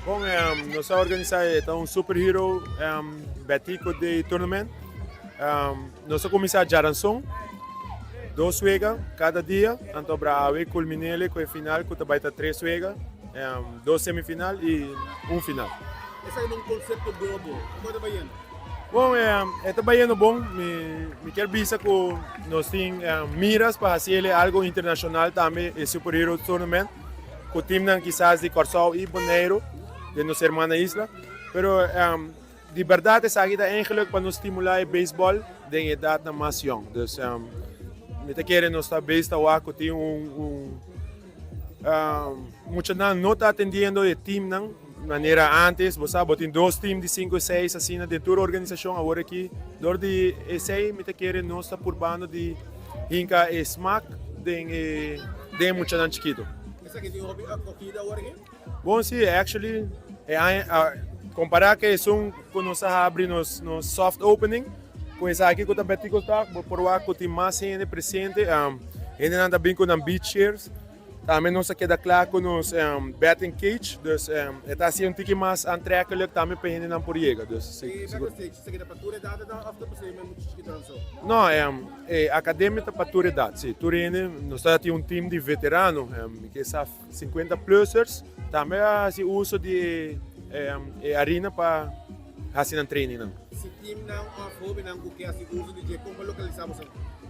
Bon, nos a organisa e ta un Superhero Betico Day Tournament. Nos a cuminsa djaranson, dos wega cada dia, anto bra awe culminele cu e final cu ta bay ta tres wega, dos semifinal y un final. Esaki ta un concepto nobo, como ta bayendo? Bon, e ta bayendo bon. Mi kier bisa cu nos tin miras pa haciele algo internacional tambe, e Superhero Tournament. Ku teamnan kisas di Kòrsou i Boneiru den nos hermana isla. Pero di bèrdat esaki ta eigenlik pa nos stimulá e beisbòl den edatnan mas yòn. Dus mi ta kere nos ta beis ta wak ku tin un muchanan no ta atendiendo e teamnan manera antes. Bo sa bo tin dos team di sinku i seis asina den tur organisashon awor aki. Dor di esei mi ta kere nos ta purbando di hinka e smak den e den e muchanan chikito. Esaki tin hopi acogida awor aki? Bon si, actually e aña compara cu esun cu nos a habri nos nos soft opening cu esaki cu ta Betico Talk bo por wak cu tin mas hende presente. Hendenan ta bin cu nan beach chairs. Tambe nos a keda kla ku nos batting cage, dus e ta hasi un tiki mas aantrekkelijk tambe pa e hendenan por yega. Dus E batting cage ta keda pa tur edat òf ta pasei men mucha chikitonan so? No, e akademia ta pa tur edat, si. Tur hende, nos ta tin un team di veterano, mi ke sa 50 plussers, tambe a hasi uso di e arena pa hasi nan trainingnan. Si teamnan òf hóbennan ku ke hasi uso di dje, kon pa lokalisá boso?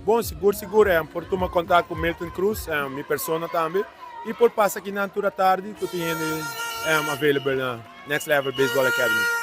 Bon, sigur sigur por tuma kontak ku Milton Cruz, mi persona tambe, i por pasa akinan tur atardi ku tin hende available na Next Level Baseball Academy.